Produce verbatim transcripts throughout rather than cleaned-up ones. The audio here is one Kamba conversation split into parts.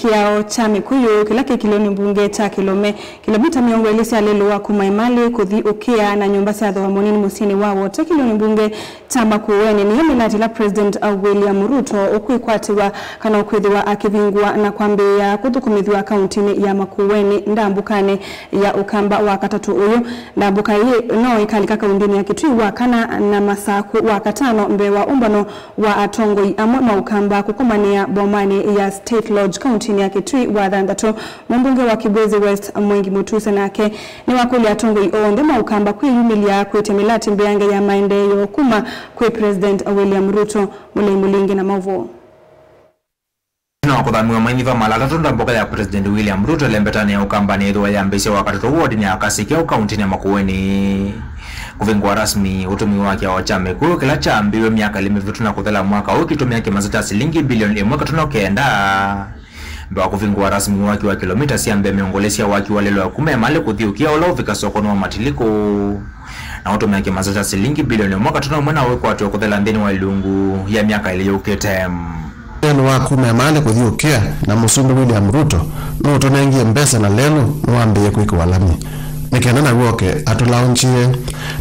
Kĩao kya Mĩkũyũ, kĩla kĩ kĩlĩonĩ mbunge kya Kĩlome, kĩlomita mĩongo ĩlĩ sya lelũ wa kuma Emali kũthi Ũkĩa, na nyũmba sya thooa mũnini mũsyĩnĩ wa Wote kĩlĩonĩ mbunge kya Makueni, nĩyo mĩlatĩ ĩla President William Ruto ũkwĩkwatĩw'a kana ũkwĩthĩwa akĩvingũa na kwambĩĩa kũthũkũmĩthw'a kauntinĩ ya Makueni ndambũkanĩ ya Ũkamba wa katatũ ũyũ. Ndambũka ĩĩ no ĩkalika kauntinĩ ya Kitui wa kana na Masaku wa katano mbee wa ũmbano wa atongoi amwe ma Ũkamba kũkomanĩa bomanĩ ya State Lodge kauntinĩ ya Kitui wa thanthatũ. Mũmbunge wa Kibwezi West, Mwengi Mutuse, nake nĩwakũlya atongoi onthe ma Ũkamba kwĩyumĩlya kwĩtya mĩlatĩ mbeange ya maendeeo kuma kwĩ President William Ruto. Mũlei Mũlingi na maũvoo. Ĩtina wa kũthamiwa mainyiva mala atatũ ndambũka ya President William Ruto ĩlembetanĩ ya Ũkamba nĩyĩthĩwa yambĩĩsye Wakatatũ wodinĩ ya Kasikeu kauntinĩ ya Makueni. Kũvingũa rasmi ũtũmĩi wa kĩao kya Mĩkũyũ kĩla kyambĩĩwe myaka ĩlĩ mĩvĩtu na kũthela mwaka ũũ kĩtũmĩa kĩmanza kya silingi bilioni ĩmwe katono kenda. Mbee wa kũvingũa rasmi waki wa kĩlomita sya mbee mĩongo ĩlĩ sya waki wa lelũ ya kuma Emali kũthi Ũkĩa ũla ũvika sokonĩ wa Matilikũ, na ũtũmĩa kĩmanza kya silingi bilioni ĩmwe katono ĩmwe na wĩkwatyo kũthela nthĩnĩ wa ilungu ya myaka ĩlĩ yũkĩte. Lelũ wa kuma Emali kũthi Ũkĩa na Mũsumbĩ William Ruto nũũtũnengie mbesa na lelũ nĩwambĩĩe kwĩkĩwa lami nĩ kenda naw'o oke atũlaunchie,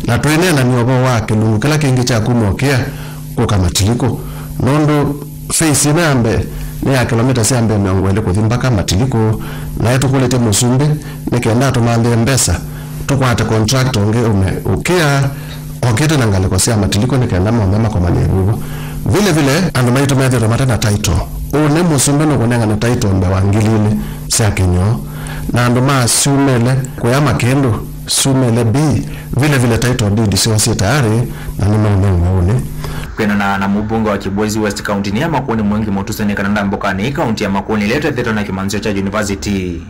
na twĩneenany'a ũvoo wa kĩlungu kĩla kĩngĩ kya kuma Ũkĩa kũka Matilikũ, nũndũ phase ĩno ya mbee nĩ ya kĩlomita sya mbee mĩongo ĩlĩ kũthi mbaka Matilikũ, naĩ tũkũlĩtye Mũsumbĩ nĩ kenda atũmanthĩe mbesa, tũkwate contractor ũngĩ ũme Ũkĩa okĩte na ngalĩko sya Matilikũ nĩ kenda monthe makomanie vuvu. Vile vile, andũ maitũ methĩĩtwe mate na title. Ũnĩ Mũsumbĩ nũkũnengane title mbee wa ngili ilĩ sya kĩnyoo, na andũ ma Syumĩle kũya Makĩndũ, Syumĩle B, vile vile title deed syoo syĩ tayarĩ na nĩmaũnengwa ũnĩ. Kwĩanana na mũmbunge wa Kibwezi West kauntinĩ ya Makueni Mwengi Mutuse, nĩ kana ndambũkanĩ ĩĩ kaunti ya Makueni ĩla ĩtethetwe na kĩmanzĩo kya university.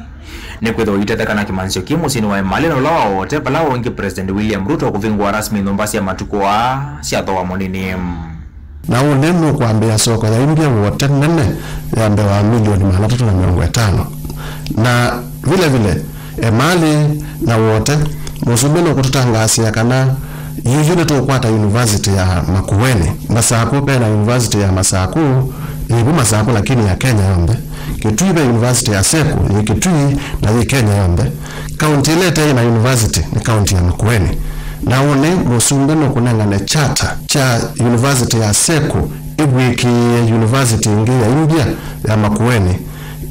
Nĩkwĩthĩwa itetheka na kĩmanzĩo kĩ mũsyĩnĩ wa Emali na ũla wa Wote, vala ũngĩ President William Ruto kũvingũa rasmi nyũmba sya matukũ aa sya thooa mũnini. Na ũnĩ nũkwambĩĩa soko ya imbya Wote nene ya mbee wa milioni maana atatũ na mĩongo ĩtano. Na vile vile, Emali na Wote, Mũsumbĩ nũkũtũtangaasĩa kana yuyu nĩtũkwata university ya Makueni. Masaku, ve na university ya Masaku, yĩ vu Masaku, lakini ya Kenya yonthe. Kitui ve university ya Seku, yĩ Kitui na yĩ Kenya yonthe. Kaunti ĩla ĩte na university nĩ kaunti ya Makueni. Na ũnĩ Mũsumbĩ nũkũnengane charter kya university ya Seku ĩvw'ĩkĩĩe university ĩngĩ ya imbya ya Makueni,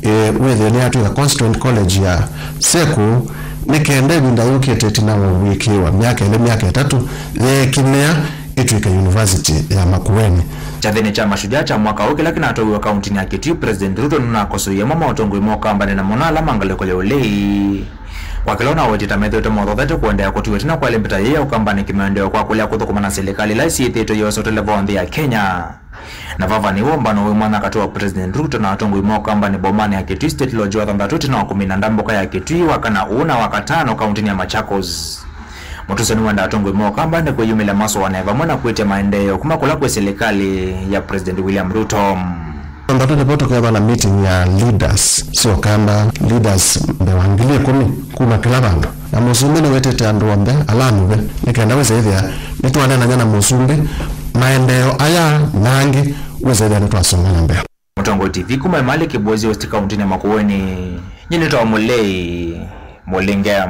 ĩ, wĩthĩe nĩyatw'ĩka Constituent College ya Seku, nĩ kenda ĩvinda yũkĩte ĩtina wa ũvw'ĩkĩĩwa myaka ĩlĩ, myaka ĩtatũ, yeekĩmĩa ĩtw'ĩke university ya Makueni. Kyathĩnĩ kya Mashujaa kya mwaka ũũ kĩla kĩnatwaĩwe kauntinĩ ya Kitui, President Ruto nũnakosoie amwe ma atongoi ma Ũkamba nĩ na mũno ala ma ngalĩko ya ũlei. Kwa kĩla ũnawetie ta methĩĩtwe mothothete kũendeea kũtiwa ĩtina kwa ĩlembeta yĩĩ ya Ũkambanĩ kĩmaendeeo kwa kũlea kũthũkũma na silikalĩ ila isyĩthĩĩtwe iyosya ũtelevo nthĩ ya Kenya. Na vava nĩw'o ũmbano wĩ mwanya katĩ wa President Ruto na atongoi ma Ũkambanĩ bomanĩ ya Kitui State Lodge wa thanthatũ ĩtina wa kũmina ndambũka ya Kitui wa kana ũũ na wa katano kauntinĩ ya Machakos. Mutuse nĩwenda atongoi ma Ũkambanĩ kwĩyumĩlya masũanĩe vamwe na kwĩtya maendeeo kuma kũla kwĩ silikalĩ ya President William Ruto. Thanthatũ nĩvo tũkethwa na meeting ya leaders sya Ũkamba, leaders mbee wa ngili ĩkũmi kuma kĩla vandũ. Na Mũsumbĩ nĩwĩtĩte andũ onthe ala amũve nĩ kenda wĩse ĩthĩa nĩtwaneenany'a na Mũsumbĩ maendeeo aya na angĩ wĩse ĩthĩa nĩtwasonga na mbee. Mũtongoi T V kuma Emali Kibwezi West kauntinĩ ya Makueni, nyie nĩtawa Mũlei Mũlinge.